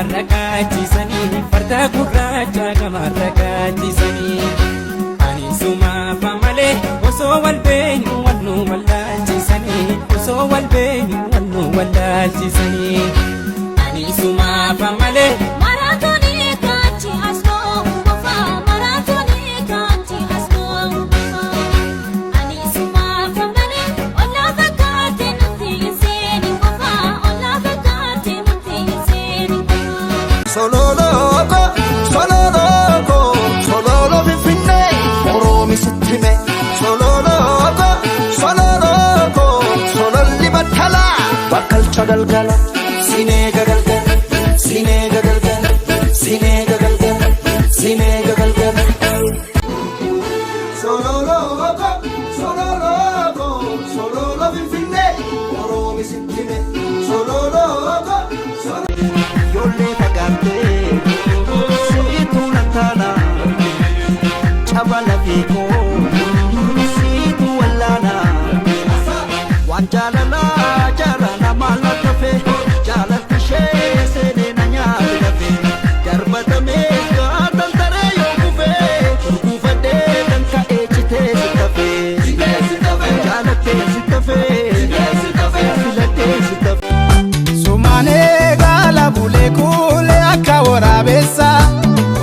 Gamarra kaachisanii farda gurraacha gamarra kaachisanii. Ani sumaafa malee osoo wal beenyu wal nu wallaalchisanii, osoo wal beenyu wal nu wallaalchisanii. Ani sumaafa malee. Maraatoonii kaanchi asnoo bofaa, maraatoonii kaanchi asnoo bofaa. Ani sumaafa malee ollaa fakkaate nuti hin seeni bofaa, ollaa fakkaate nuti hin seeni bofaa. Sololooko, sololooko, sololo Finfinnee, Oroomi sitti hime. Sololooko, sololooko, sololli battalaa bakkalcha galgala. Sineega galgala, sineega galgala, sineega galgala, sineega galgala. Sololooko, sololooko, sololo Finfinnee, Oroomi sitti hime. Sololooko, sololo. Ijoollee fagaattee siituu na taana, caba lafee koo siituu wallaana. Waan jaalalaa jaalala maal na tafe, jaalalti ishee seenee na nyaate lafe, darbatamee gaatan taree yoo kufee gurguufadhee kan ka'ee citee si tafe, jaalattee si tafe, filattee si tafe. Sumaanee gaala bulee kuulee akka waraabessa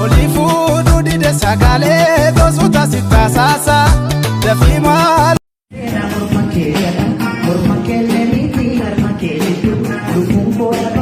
olii fuudhuu dide sagalee tosuuta si tasaasa dafii maal. Morma kee jala, morma kee leemiti, harma kee jidduu, lubbuun koo.